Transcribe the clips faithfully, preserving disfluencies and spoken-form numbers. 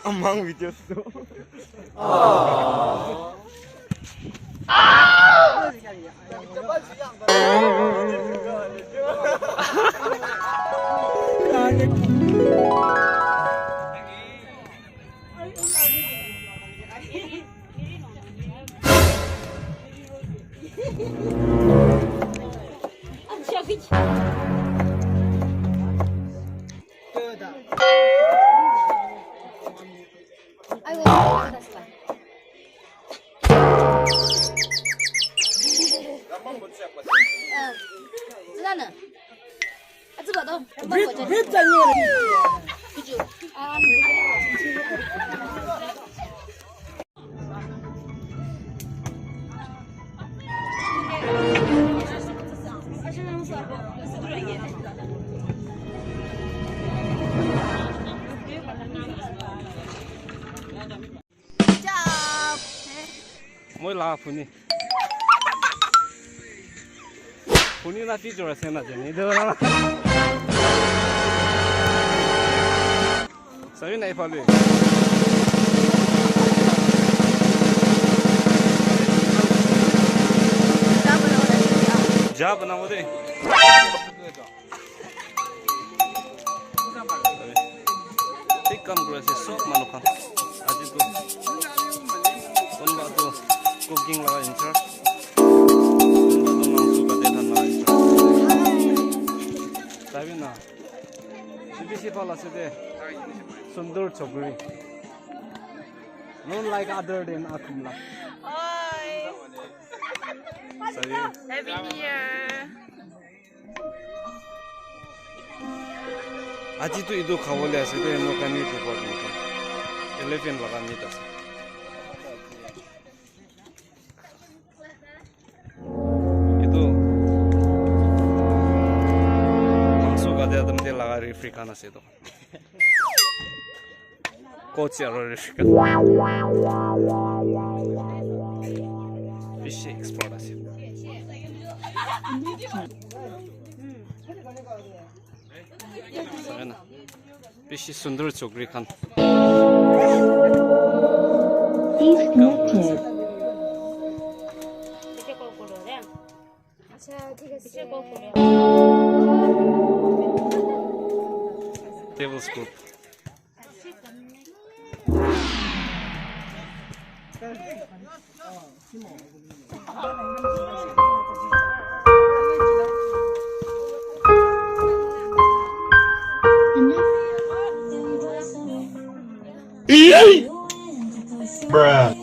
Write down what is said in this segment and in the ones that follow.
Among videos tu. Moi la phuni. Phuni na feature ase na jani. Sabi na ifale. Ja banabo de. Thik kam kuri ase sob manu khan. Aji tu kunba tu cooking laga in charge, kunba tu mangso kate khan laga in charge. Sabi na, bishi bhal ase de, sundur chokri. None like other than Athumla. Hi. Sabi. Happy New Year. Aji tu etu khabole ase de, moi khan ni department te. Elephant laga meat ase. Etu mangso kate adam te laga refri khan ase etu. Kochi aro refri khan. Bishi expert ase. Sabi na. Bishi sundur chokri khan. Disconnected. Table scoop. Bruh.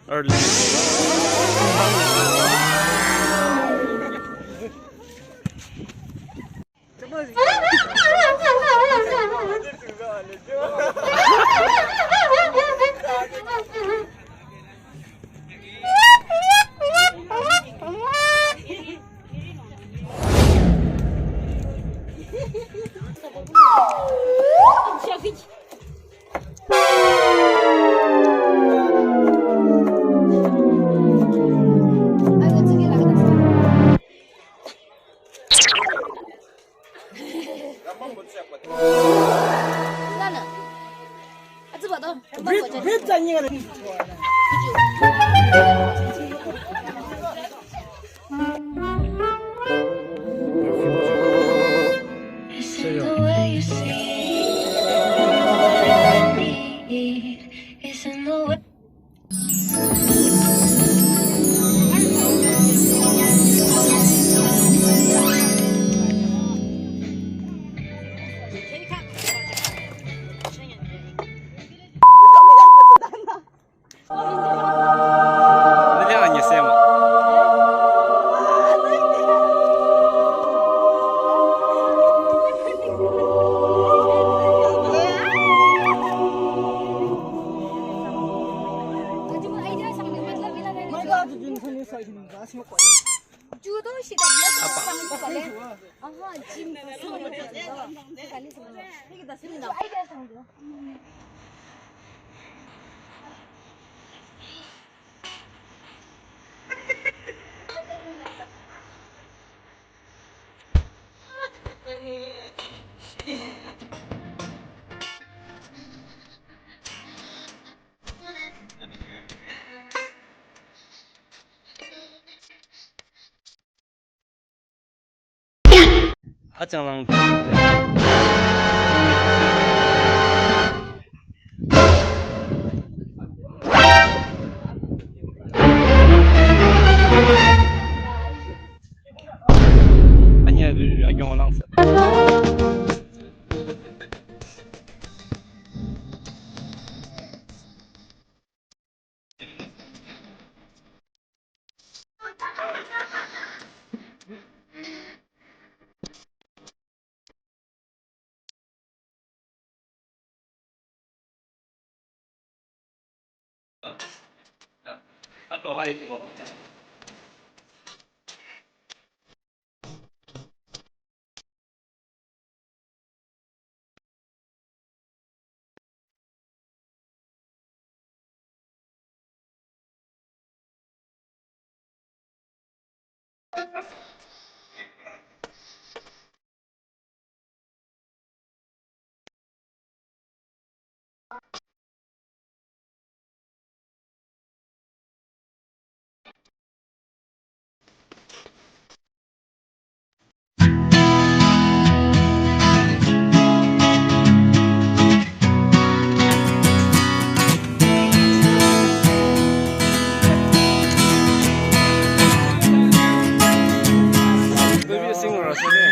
Early. Achang lang. Anya, anyong lang sa. Baby singer ase de.